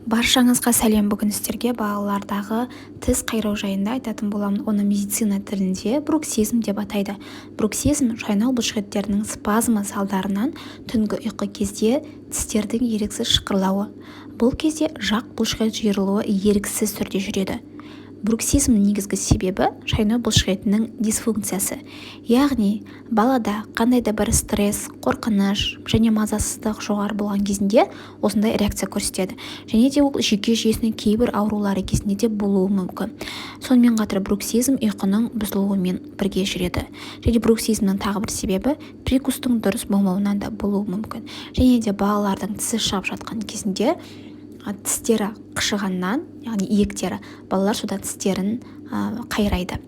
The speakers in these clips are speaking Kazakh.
Баршаңызға сәлем! Бүгін сіздерге балалардағы тіс қайрау жайында айтатын боламын. Оны медицина тілінде бруксизм деп атайды. Бруксизм – шайнау бұлшықеттерінің спазмы салдарынан түнгі ұйқы кезде тістердің еріксіз шықырлауы. Бұл кезде жақ бұлшықет жиырылуы еріксіз түрде жүреді. Бруксизмнің негізгі себебі – шайнау бұлшықетінің дисфункциясы. Яғни балада қандай да бір стресс, қорқыныш және мазасыздық жоғары болған кезінде осындай реакция көрсетеді. Және де ол жүйке жүйесінің кейбір аурулары кезінде де болуы мүмкін. Сонымен қатар бруксизм ұйқының бұзылуымен бірге жүреді. Және бруксизмнің тағы бір себебі прикустың дұрыс болмауынан да болуы мүмкін. Және де балалардың тісі шығып жатқан кезінде тістері қышығаннан, яғни иектері, балалар содан тістерін қайрайды.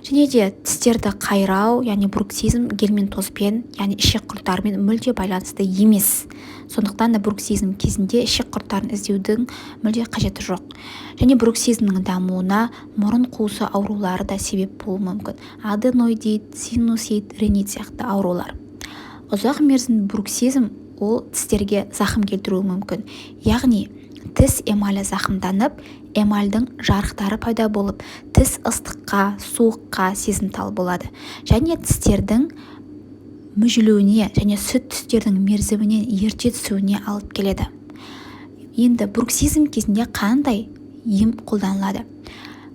Және де тістерді қайрау, яғни бруксизм гельминтозбен, яғни ішек құрттарымен мүлде байланысты емес. Сондықтан да бруксизм кезінде ішек құрттарын іздеудің мүлде қажеті жоқ. Және бруксизмнің дамуына мұрын қуысы аурулары да себеп болуы мүмкін: аденоидит, синусит, ринит сияқты аурулар. Ұзақ мерзімді бруксизм ол тістерге зақым келтіруі мүмкін. Яғни тіс эмалі зақымданып, эмальдың жарықтары пайда болып, тіс ыстыққа, суыққа сезімтал болады және тістердің мүжілуіне және сүт тістердің мерзімінен ерте түсуіне алып келеді. Енді бруксизм кезінде қандай ем қолданылады?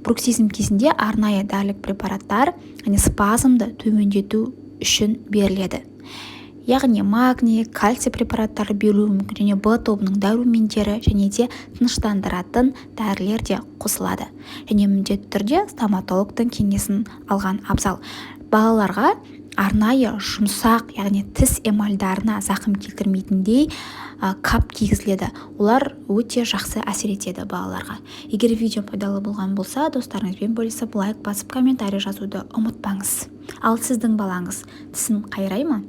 Бруксизм кезінде арнайы дәрілік препараттар және спазмды төмендету үшін беріледі. Яғни магний, кальций препараттары берілуі мүмкін және Б тобының дәрумендері және де тыныштандыратын дәрілер де қосылады. Және міндетті түрде стоматологтың кеңесін алған абзал. Балаларға арнайы жұмсақ, яғни тіс эмальдарына зақым келтірмейтіндей кап кигізіледі. Олар өте жақсы әсер етеді балаларға. Егер видео пайдалы болған болса, достарыңызбен бөлісіп, лайк басып, комментарий жазуды ұмытпаңыз. Ал сіздің балаңыз тісін қайрай ма?